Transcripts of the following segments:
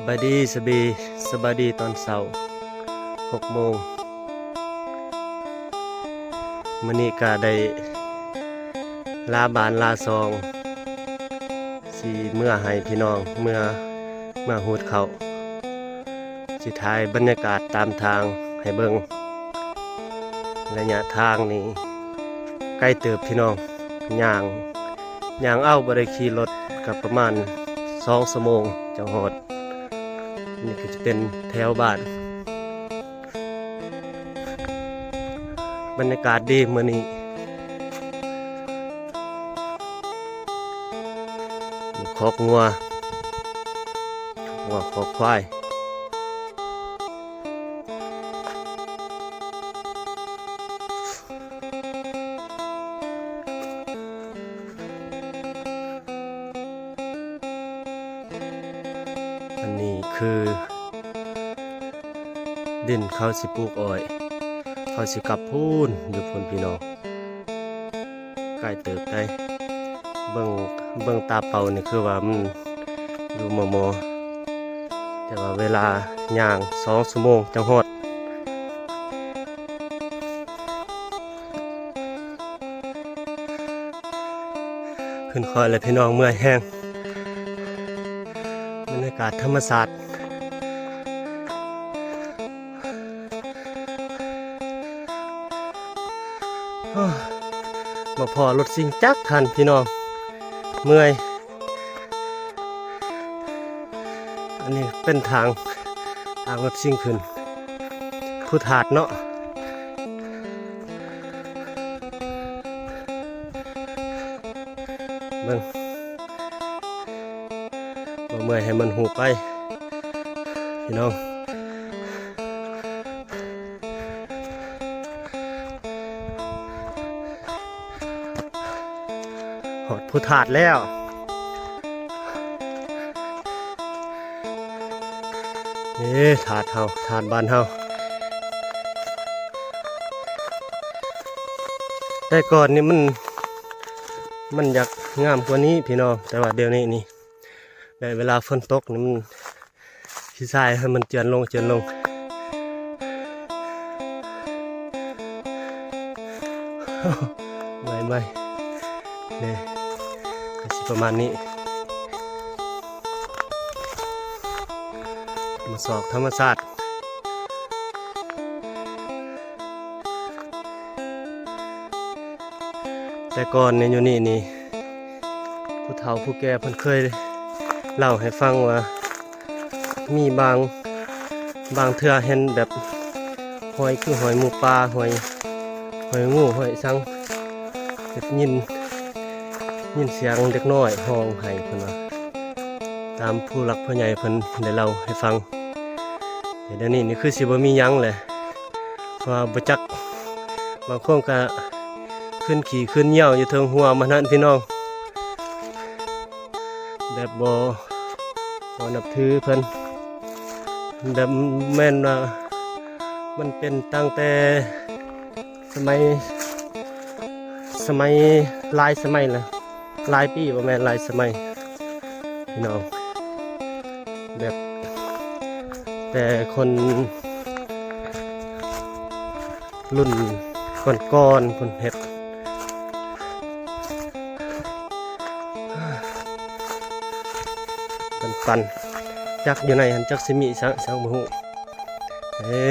ສະບາຍດີ ສະບາຍ ສະບາຍດີຕອນເຊົ້າ ຫົກໂມງ. ມື້ນີ້ກະໄດ້ລາບ້ານລາຊ່ອງ ຊິເມືອໃຫ້ພີ່ນ້ອງ ເມືອ ເມືອຫູດເຂົ້າ. ຊິຖ່າຍບັນຍາກາດຕາມທາງໃຫ້ເບິ່ງ. ໄລຍະທາງນີ້ໄກເຕີບພີ່ນ້ອງ ຍ່າງ ຍ່າງເອົາ ບໍ່ໄດ້ຂີ່ລົດ ກໍປະມານສອງຊົ່ວໂມງຈັ່ງຮອດ. ນີ້ກໍຈະເປັນແຖວບ້ານ. ບັນຍາກາດດີມື້ນີ້ ຄອກງົວ ຄອກງົວ ຄອກຄວາຍ. ອັນນີ້ຄືດິນເຂົາຊິປູກອ້ອຍ ເຂົາຊິກັບພຸ້ນ ຢູ່ພຸ້ນພີ່ນ້ອງ. ໄກເຕີບໃດ໋ ເບິ່ງ ເບິ່ງຕາເປົ່ານີ້ຄືວ່າມັນຢູ່ມໍ່ໆ ແຕ່ວ່າເວລາຍ່າງສອງຊົ່ວໂມງຈັ່ງຮອດ. ຂຶ້ນຄອຍແລ້ວພີ່ນ້ອງ ເມື່ອຍແຮງ ບັນຍາກາດທຳມະຊາດ. ໂອ້ ບໍ່ພໍ້ລົດຊິງຈັກຄັນພີ່ນ້ອງ ເມື່ອຍ. ອັນນີ້ເປັນທາງ ທາງລົດຊິງຂຶ້ນພູທາດເນາະ. ເບິ່ງ ບໍ່ເມື່ອຍໃຫ້ມັນຫູບໄປພີ່ນ້ອງ. ຮອດພູທາດແລ້ວ. ເອີ ທາດເຮົາ ທາດບ້ານເຮົາ. ແຕ່ກ່ອນນີ້ມັນ ມັນຢາກງາມກວ່ານີ້ພີ່ນ້ອງ ແຕ່ວ່າດຽວນີ້ນີ້ ແລະ ເວລາຝົນຕົກນີ້ມັນຂີ້ຊາຍໃຫ້ມັນເຈື່ອນລົງ ເຈື່ອນລົງ. ເມື່ອຍໆ ເດ້ ກໍຊິປະມານນີ້ ມາຊອກທຳມະຊາດ. ແຕ່ກ່ອນນີ້ ຢູ່ນີ້ນີ້ ຜູ້ເຖົ້າຜູ້ແກ່ເພິ່ນເຄີຍເລົ່າໃຫ້ຟັງວ່າ ມີບາງ ບາງເທື່ອເຫັນແບບຮອຍ ຄືຮອຍໝູປ່າ ຮອຍ ຮອຍງູ ຮອຍອີ່ສັງ ແບບຍິນ ຍິນສຽງເດັກນ້ອຍຮ້ອງໄຫ້ ເພິ່ນວ່າ ຕາມຜູ້ຫຼັກຜູ້ໃຫຍ່ເພິ່ນໄດ້ເລົ່າໃຫ້ຟັງ. ແຕ່ດຽວນີ້ນີ້ຄືຊິບໍ່ມີຫຍັງແຫຼະ ເພາະວ່າບໍ່ຈັກ ບາງຄົນກະຄືນຂີ້ຄືນຍ່ຽວຢູ່ເທິງຫົວມັນຫັ້ນພີ່ນ້ອງ ແບບບໍ່ ບໍ່ນັບຖືເພິ່ນ ແບບແມ່ນວ່າມັນເປັນຕັ້ງແຕ່ ສະໄໝ ສະໄໝ ຫຼາຍສະໄໝລະ ຫຼາຍປີ ບໍ່ແມ່ນຫຼາຍສະໄໝພີ່ນ້ອງ ແບບແຕ່ຄົນລຸ້ນກ່ອນໆ ເພິ່ນເຮັດ ປັນໆ ຈັກຢູ່ໃນຫັ້ນ ຈັກຊິມີອີ່ສັງ ອີ່ສັງບໍ່ຮູ້ເດ້.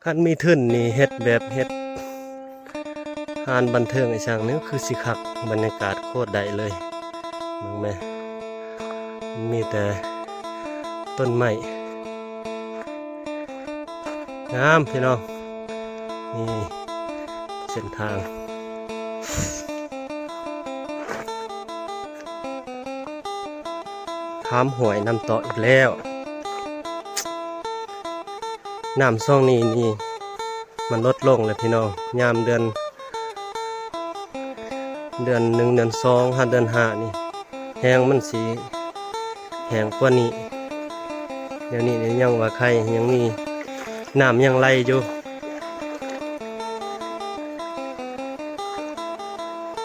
ຄັນມີທຶນນີ້ເຮັດແບບເຮັດຮ້ານບັນເທີງອີ່ສັງນີ້ຄືຊິຄັກ ບັນຍາກາດໂຄດໄດ້ເລີຍ ເບິ່ງແມ ມີແຕ່ຕົ້ນໄມ້ ງາມພີ່ນ້ອງ ນີ້ເສັ້ນທາງ ຂ້າມຫ້ວຍນ້ຳເຕາະອີກແລ້ວ. ນ້ຳຊ່ວງນີ້ນີ້ມັນລົດລົງແລ້ວພີ່ນ້ອງ ຍາມເດືອນ ເດືອນໜຶ່ງ ເດືອນສອງ ຫາເດືອນຫ້ານີ້ ແຮງມັນຊິແຫ້ງກວ່ານີ້. ດຽວນີ້ນີ້ຍັງວ່າໄຄ ຍັງມີນ້ຳຍັງໄຫຼຢູ່.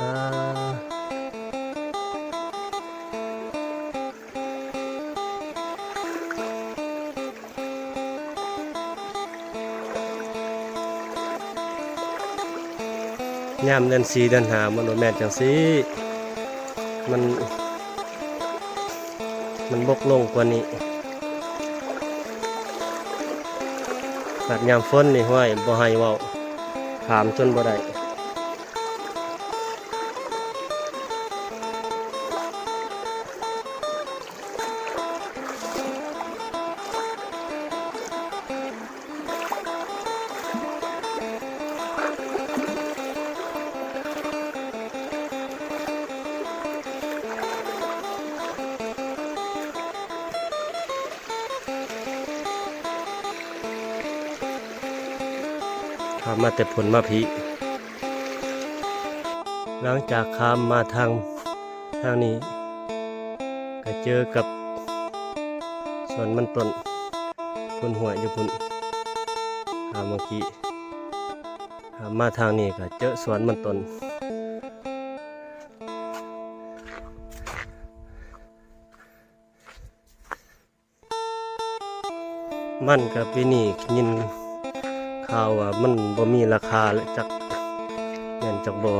ອ່າ ຍາມເດືອນສີ່ເດືອນຫ້າມັນບໍ່ແມ່ນຈັ່ງຊີ້ ມັນ ມັນບົກລົງກວ່ານີ້ ບາດຍາມຝົນນີ້ ຫ້ວຍ ບໍ່ໃຫ້ເວົ້າ ຂ້າມຈົນບໍ່ໄດ້. ຂ້າມມາແຕ່ພຸ້ນມາພີ້ ຫຼັງຈາກຂ້າມມາທາງ ທາງນີ້ກະເຈີກັບສວນມັນຕົ້ນ ພຸ້ນຫ້ວຍຢູ່ພຸ້ນ ຂ້າມເມື່ອກີ້ ຂ້າມມາທາງນີ້ກະເຈີສວນມັນຕົ້ນ. ມັນກະປີນີ້ຍິນຂ່າວວ່າມັນບໍ່ມີລາຄາແລ້ວ ຈັກແມ່ນຈັກບໍ່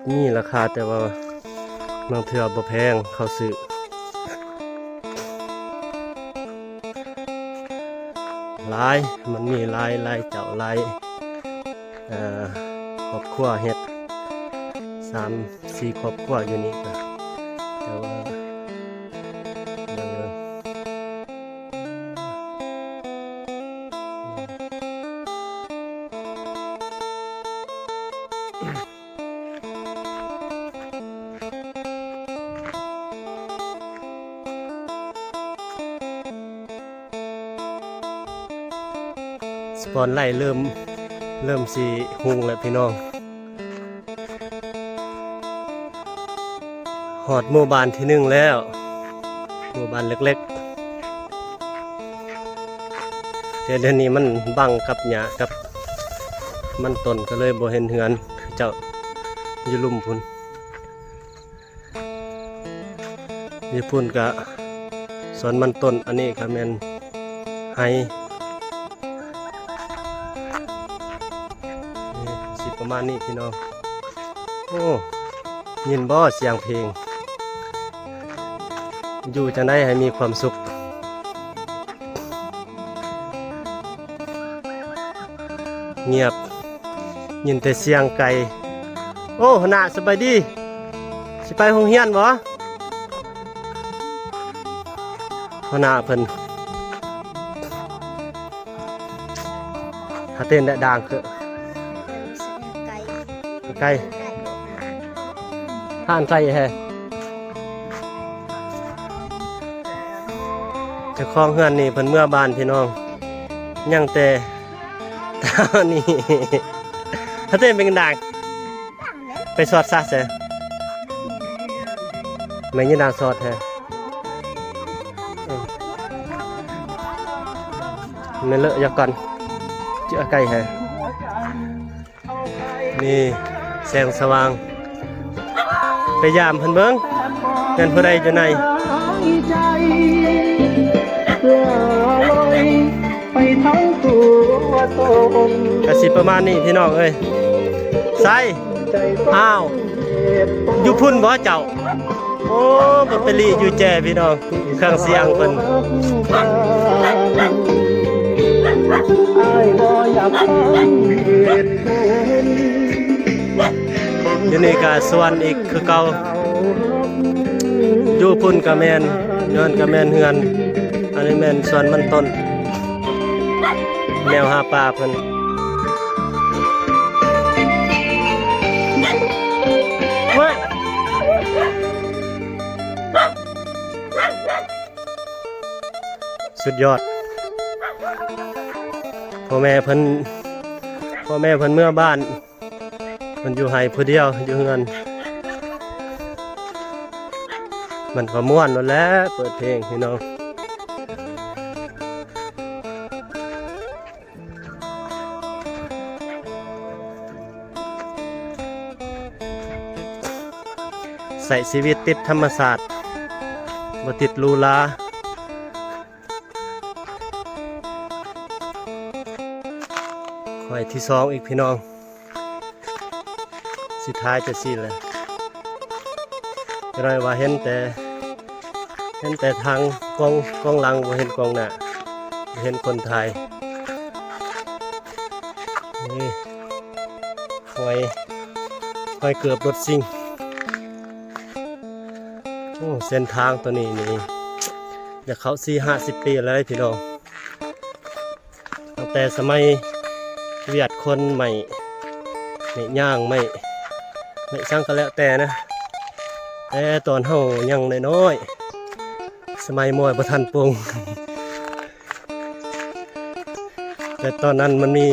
ມີລາຄາແຕ່ວ່າບາງເທື່ອບໍ່ແພງ ເຂົາຊື້ຫຼາຍ ມັນມີຫຼາຍ ຫຼາຍເຈົ້າ ຫຼາຍ ເອີ ຄອບຄົວເຮັດ ສາມສີ່ຄອບຄົວຢູ່ນີ້ກະ ແຕ່ວ່າ ເບິ່ງ ສະປອນໄລເລີ່ມ ເລີ່ມຊິຮຸ່ງແລ້ວພີ່ນ້ອງ ຮອດໝູ່ບ້ານທີໜຶ່ງແລ້ວ ໝູ່ບ້ານເລັກໆ ແຕ່ດຽວນີ້ມັນບັງກັບຫຍ້າກັບມັນຕົ້ນ ກະເລີຍບໍ່ເຫັນເຮືອນເຂົາເຈົ້າ ຢູ່ລຸ່ມພຸ້ນ. ຢູ່ພຸ້ນກະສວນມັນຕົ້ນ ອັນນີ້ກະແມ່ນໄຮ່ ນີ້ ຊິປະມານນີ້ພີ່ນ້ອງ. ໂອ້ ຍິນບໍ່ສຽງເພງ? ຢູ່ຈັ່ງໃດໃຫ້ມີຄວາມສຸກ? ງຽບ ຍິນແຕ່ສຽງໄກ່. ໂອ້ ຫົວໜ້າ ສະບາຍດີ ຊິໄປໂຮງຮຽນບໍ່? ຫົວໜ້າເພິ່ນ ຫາເຕັ້ນແດະດ່າງເກີ ໄກ່ ຜ່ານໄກ່ແຮ. ເຈົ້າຂອງເຮືອນນີ້ເພິ່ນເມືອບ້ານພີ່ນ້ອງ ຍັງແຕ່ຕານີ້ ຫາເຕັ້ນເປັນດ່າງ ໄປສອດຊະແຊ ແມ່ນຍານາງສອດແທ້ ແມ່ນເລີຍ ຢ່າກ່ອນ ເຈື່ອໄກ່ແທ້. ນີ້ແສງສະຫວ່າງ ໄປຢາມເພິ່ນເບິ່ງ ແມ່ນຜູ້ໃດຢູ່ໃນ. ກະຊິປະມານນີ້ພີ່ນ້ອງເອີຍ. ໃສ ອ້າວ ຢູ່ພຸ້ນບໍ່ເຈົ້າ? ໂອ້ ເພິ່ນໄປລີ້ຢູ່ແຈພີ່ນ້ອງ ເຄື່ອງສຽງເພິ່ນ. ຢູ່ນີ້ກະສວນອີກຄືເກົ່າ ຢູ່ພຸ້ນກະແມ່ນ ຢູ່ຫັ້ນກະແມ່ນເຮືອນ ອັນນີ້ແມ່ນສວນມັນຕົ້ນ ແນວຫາປາເພິ່ນ. ເວີຍ ສຸດຍອດ ພໍ່ແມ່ເພິ່ນ ພໍ່ແມ່ເພິ່ນເມືອບ້ານ ເພິ່ນຢູ່ໄຮ່ຜູ້ດຽວຢູ່ເຮືອນ ມັນກະມ່ວນໂລດແຫຼະ ເປີດເພງພີ່ນ້ອງ. ໃຊ້ຊີວິດຕິດທຳມະຊາດ ບໍ່ຕິດຫຼູຫຼາ. ຄວ ໄປທີສອງອີກພີ່ນ້ອງ ຊິຖ່າຍຈັ່ງຊີ້ແຫຼະ ຈະໄດ້ວ່າເຫັນແຕ່ ເຫັນແຕ່ທາງກອງ ກອງຫຼັງ ບໍ່ເຫັນກອງໜ້າ ບໍ່ເຫັນຄົນຖ່າຍ. ນີ້ ຮອຍ ຮອຍເກີບລົດຊິງ. ໂອ້ ເສັ້ນທາງໂຕນີ້ນີ້ ຢາກເຂົ້າສີ່ຫ້າສິບປີແລ້ວເດ້ພີ່ນ້ອງ ຕັ້ງແຕ່ສະໄໝຫວຽດຄົນໄມ້ ໄມ້ຍ່າງ ໄມ້ ໄມ້ສັງກະແລ້ວແຕ່ນະ ແຕ່ຕອນເຮົາຍັງນ້ອຍໆ ສະໄໝມວຍບໍ່ທັນປົງ ແຕ່ຕອນນັ້ນມັນມີ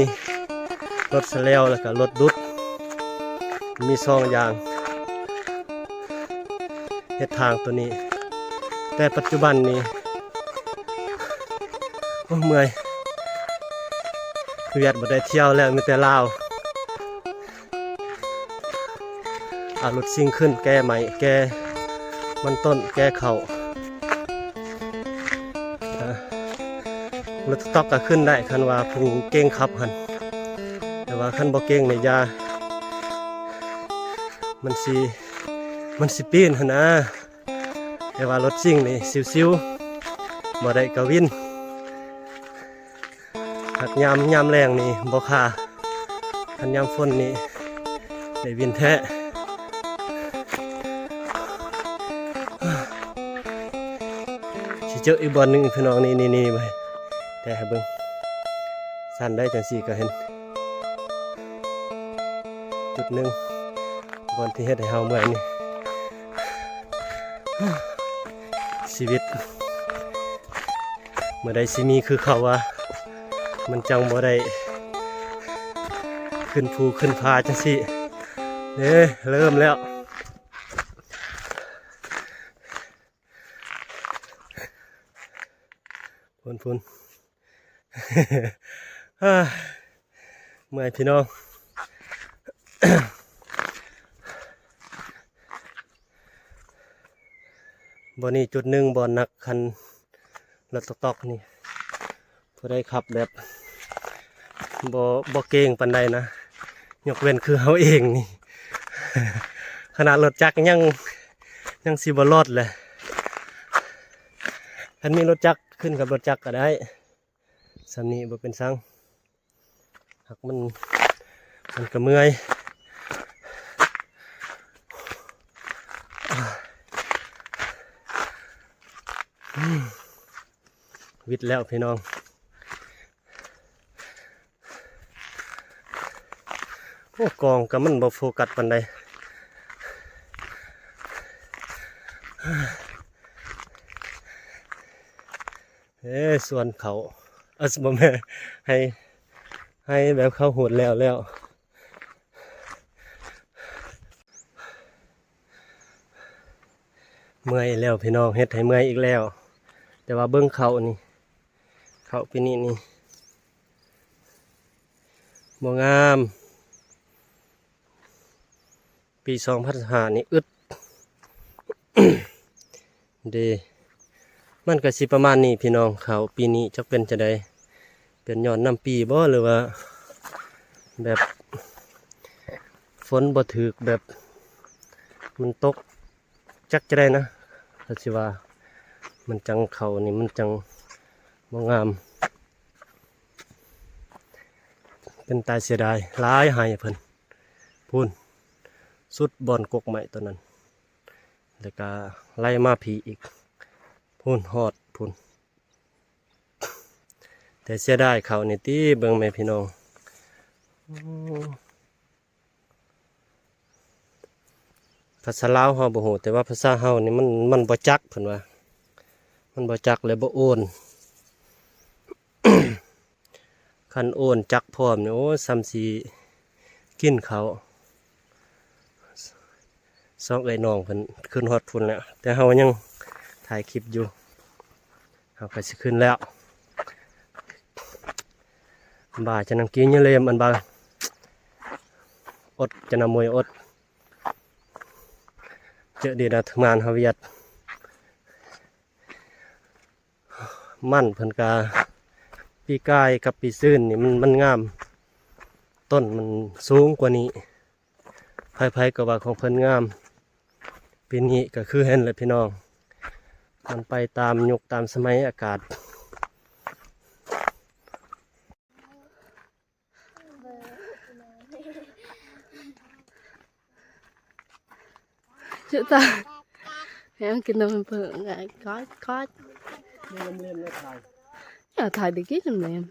ລົດສະແລວ ແລ້ວກະລົດດຸດ ມີສອງຢ່າງ ເຮັດທາງໂຕນີ້ ແຕ່ປັດຈຸບັນນີ້ ໂອ້ ເມື່ອຍ ຫວຽດບໍ່ໄດ້ທ່ຽວແລ້ວ ມີແຕ່ລາວ ເອົາລົດຊິງຂຶ້ນແກ່ໄມ້ ແກ່ມັນຕົ້ນ ແກ່ເຂົ້າ ອາ ລົດຕັກກະຂຶ້ນໄດ້ ຄັນວ່າຜູ້ເກັ່ງຂັບຫັ້ນ ແຕ່ວ່າຄັນບໍ່ເກັ່ງນີ້ຢ່າ ມັນຊິ ມັນຊິປີນຫັ້ນນາ ແຕ່ວ່າລົດຊິງນີ້ຊິວໆ ບໍ່ໄດ້ກະວິນ. ຫາກຍາມ ຍາມແລ້ງນີ້ບໍ່ຄ່າ ຄັນຍາມຝົນນີ້ໄດ້ວິນແທ້. ຊິເຈີອີກບ່ອນໜຶ່ງພີ່ນ້ອງ ນີ້ໆໆ ແຕ່ໃຫ້ເບິ່ງ ສັ່ນໄດ້ຈັ່ງຊີ້ກະເຫັນ ຈຸດໜຶ່ງ ບ່ອນທີ່ເຮັດໃຫ້ເຮົາເມື່ອຍນີ້ ຊີວິດ ເມື່ອໃດຊິມີຄືເຂົາວ່າ ມັນຈັ່ງບໍ່ໄດ້ຂຶ້ນພູຂຶ້ນຜາຈັ່ງຊີ້. ເອີ ເລີ່ມແລ້ວ ພຸ້ນໆ ເມື່ອຍພີ່ນ້ອງ. ບ່ອນນີ້ຈຸດໜຶ່ງ ບ່ອນໜັກ ຄັນລົດຕອກໆນີ້ ຜູ້ໃດຂັບແບບບໍ່ ບໍ່ເກັ່ງປານໃດນະ ຍົກເວັ້ນຄືເຮົາເອງນີ້ ຂະໜາດລົດຈັກຍັງ ຍັງຊິບໍ່ລອດແຫຼະ. ຄັນມີລົດຈັກ ຂຶ້ນກັບລົດຈັກກະໄດ້ ສ່ຳນີ້ບໍ່ເປັນຫຍັງ ຫາກມັນ ມັນກະເມື່ອຍ. ວິດແລ້ວພີ່ນ້ອງ. ໂອ້ ກ້ອງກະມັນບໍ່ໂຟກັດປານໃດ. ເອີ ສວນເຂົ້າ ເອີ ບໍ່ແມ່ນ ໄຮ່ ໄຮ່ແບບເຂົ້າໂຫດແລ້ວແລ້ວ. ເມື່ອຍແລ້ວພີ່ນ້ອງ ເຮັດໃຫ້ເມື່ອຍອີກແລ້ວ. ແຕ່ວ່າເບິ່ງເຂົ້ານີ້ ເຂົ້າປີນີ້ນີ້ບໍ່ງາມ. ປີສອງພັນສິບຫ້ານີ້ອຶດເດ້. ມັນກະຊິປະມານນີ້ພີ່ນ້ອງ ເຂົ້າປີນີ້ຈັກເປັນຈັ່ງໃດ ເປັນຍ້ອນນ້ຳປີບໍ່ ຫຼືວ່າແບບຝົນບໍ່ຖືກ ແບບມັນຕົກ ຈັກຈັ່ງໃດນະ ກະຊິວ່າມັນຈັ່ງເຂົ້ານີ້ ມັນຈັ່ງບໍ່ງາມ. ເປັນຕາເສຍດາຍ ຫຼາຍໄຮ່ເພິ່ນ ພຸ້ນ ສຸດບ່ອນກົກໄມ້ໂຕນັ້ນ ແລ້ວກະໄລ່ມາພີ້ອີກ ພຸ້ນ ຮອດພຸ້ນ. ແຕ່ເສຍດາຍເຂົ້ານີ້ຕິ ເບິ່ງແມ່ພີ່ນ້ອງ. ໂອ້ ພາສາລາວເຮົາບໍ່ຮູ້ ແຕ່ວ່າພາສາເຮົານີ້ມັນ ມັນບໍ່ຈັກ ເພິ່ນວ່າ ມັນບໍ່ຈັກ ແລະ ບໍ່ໂອນ. ຄັນໂອນຈັກພ້ອມນີ້ ໂອ້ ສ່ຳຊິກິນເຂົ້າ. ສອງເອື້ອຍນ້ອງເພິ່ນຂຶ້ນຮອດພຸ້ນແລ້ວ ແຕ່ເຮົາຍັງຖ່າຍຄລິບຢູ່. ເຮົາກະຊິຂຶ້ນແລ້ວ ບາຈະນຳກີຍະເລມ ອັນບາ ອົດຈະນຳມວຍອົດ ເຈີດີນາທຳງານເຮົາວຽດ. ມັນເພິ່ນກະ ປີກາຍກັບປີຊືນນີ້ມັນ ມັນງາມ ຕົ້ນມັນສູງກວ່ານີ້ ໃຜໆກໍວ່າຂອງເພິ່ນງາມ. ປີນີ້ກໍຄືເຫັນແຫຼະພີ່ນ້ອງ ມັນໄປຕາມຍຸກຕາມສະໄໝອາກາດ. ຈຸຕາ ແຮງກິນນມເພິ່ນ ກອດ ກອດ ເລັມໆ ແລ້ວຖ່າຍ ຢ່າຖ່າຍໄດ້ກິນນຳແຫຼມ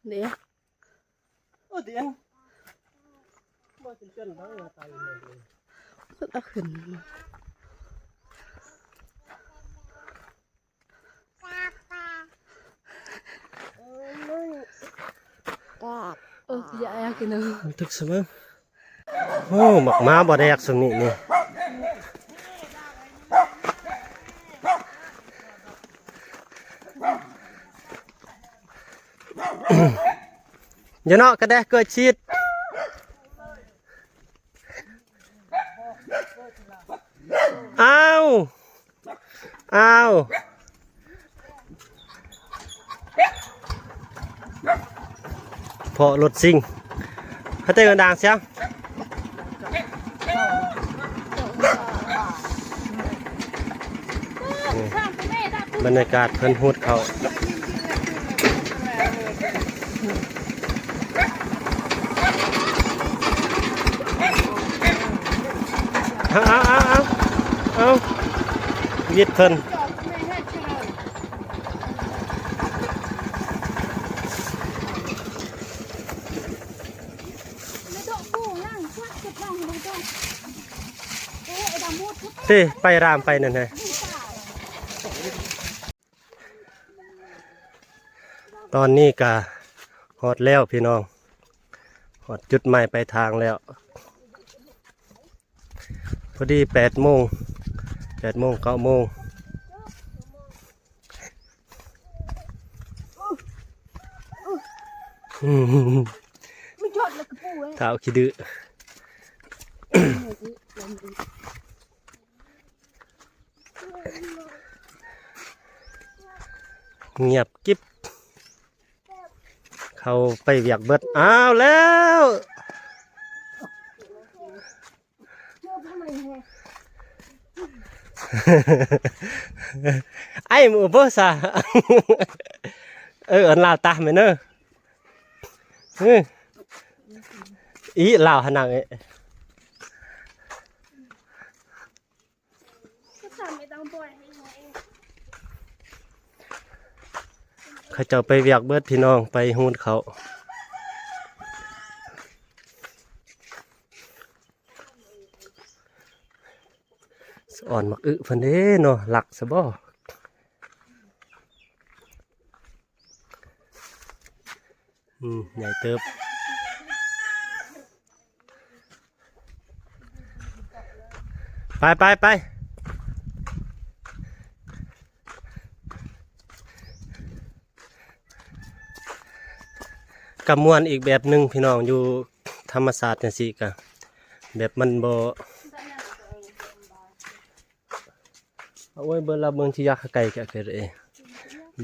ເດ້ ໂອ້ ດຽນ ບໍ່ເປັນເພິ່ນເອົາໄປເລີຍ ເພິ່ນເອົາຂຶ້ນມາ. ເອີ ຢາກກິນເນາະ ຕຶກສະເໝີ ໂອ້ ໝາກໝາບໍ່ແດກຊ່ວງນີ້ນີ້ ຢ່າເນາະ ກະແດກເກີດຊີດ. ອ້າວ ອ້າວ ເພາະລົດຊິງ ໃຫ້ເຕັ້ງດັງໆ ຊະ ນີ້ ບັນຍາກາດເພິ່ນຫູດເຂົ້າ ເອົາ ເອົາ ເອົາ ເອົາ ເອົາ ວິດເພິ່ນ. ເດ້ ໄປລາມໄປນັ້ນແຫຼະ ຕອນນີ້ກະຮອດແລ້ວພີ່ນ້ອງ ຮອດຈຸດໝາຍປາຍທາງແລ້ວ ພໍດີແປດໂມງ ແປດໂມງ ເກົ້າໂມງ ທ້າວຂີ້ດື້ ງຽບກິບ ເຂົາໄປວຽກເບິດ ອ້າວແລ້ວ ໄອ້ໝູ່ເບີສາ ເອີ ອັນລາວຕາແມ່ນເນີ ອື ອີລາວຫັ້ນນະ ເຂົາເຈົ້າໄປວຽກເບິດພີ່ນ້ອງ ໄປຫູດເຂົ້າ ສະອອນໝາກອຶເພິ່ນເດ້ເນາະ ລັກຊະບໍ່? ອືມ ໃຫຍ່ເຕີບ ໄປ ໄປ ໄປ ກະມ່ວນອີກແບບໜຶ່ງພີ່ນ້ອງ ຢູ່ທຳມະຊາດຈັ່ງຊີ້ກະ ແບບມັນບໍ່ ໂອ້ຍ ເບິ່ງລະເບິ່ງທີ່ຢາກໃກ້ແກເກີດເອ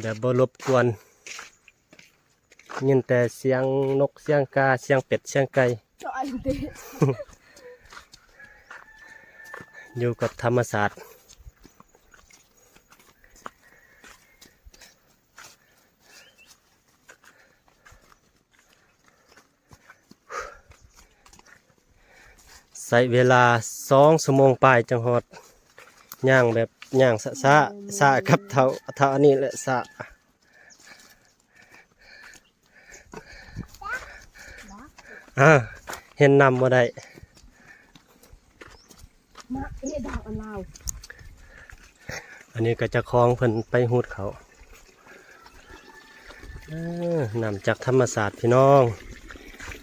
ແບບບໍ່ລົບກວນ ຍິນແຕ່ສຽງນົກສຽງກາ ສຽງເປັດສຽງໄກ່ ຢູ່ກັບທຳມະຊາດ. ໃຊ້ເວລາສອງຊົ່ວໂມງປາຍຈັ່ງຮອດ ຍ່າງແບບຍ່າງຊ້າໆ ຊ້າກັບເຖົ້າ ເຖົ້າອັນນີ້ແຫຼະຊ້າ ອາ ເຫັນນຳບໍ່ໄດ້ ມາເອດາວອັນລາວ ອັນນີ້ກໍເຈົ້າຂອງເພິ່ນໄປຫູດເຂົ້າ ເອີ ນ້ຳຈາກທຳມະຊາດພີ່ນ້ອງ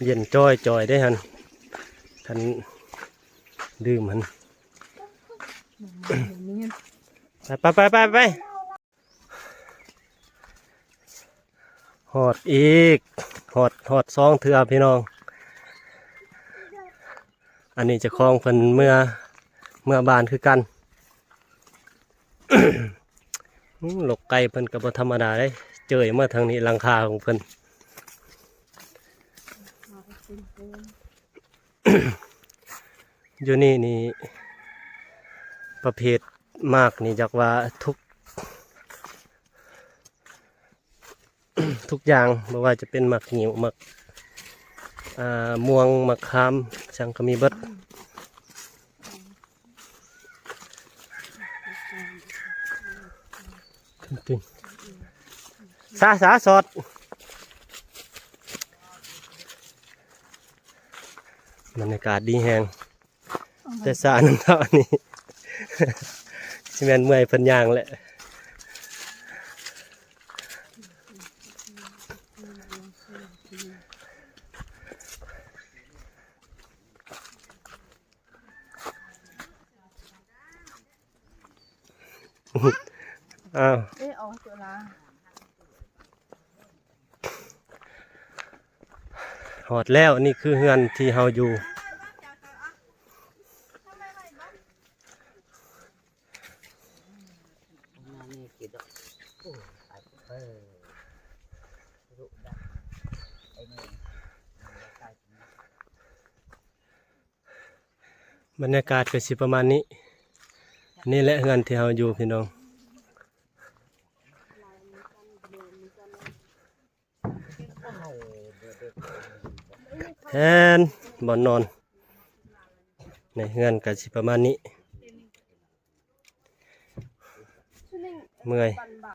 ເຢັນຈ່ອຍໆ ເດ້ຫັ້ນ ຄັນດື່ມຫັ້ນ ໄປໆໆໆ ຮອດອີກ ຮອດ ຮອດສອງເທື່ອພີ່ນ້ອງ ອັນນີ້ເຈົ້າຂອງເພິ່ນເມືອ ເມືອບ້ານຄືກັນ ອືມ ລົກໄກ່ເພິ່ນກໍບໍ່ທຳມະດາເດ້ ເຈີຍມາທາງນີ້ ຫຼັງຄາຂອງເພິ່ນ. ຢູ່ນີ້ນີ້ ປະເພດໝາກນີ້ ຈັກວ່າທຸກ ທຸກຢ່າງ ບໍ່ວ່າຈະເປັນໝາກງິ້ວ ໝາກ ອ່າ ມ່ວງ ໝາກຂາມ ຫຍັງກໍມີເບິດ. ສາ ສາ ສອດ. ບັນຍາກາດດີແຮງ ແຕ່ສານ້ຳເທາະນີ້ ຊິແມ່ນເມື່ອຍເພິ່ນຍ່າງແຫຼະ. ອ້າວ ເອ ອອກຈຸລາ ຮອດແລ້ວ. ນີ້ຄືເຮືອນທີ່ເຮົາຢູ່. ບັນຍາກາດກໍຊິປະມານນີ້. ນີ້ແຫຼະເຮືອນທີ່ເຮົາຢູ່ພີ່ນ້ອງ. ແທນບ່ອນນອນໃນເຮືອນກໍຊິປະມານນີ້. ເມື່ອຍ.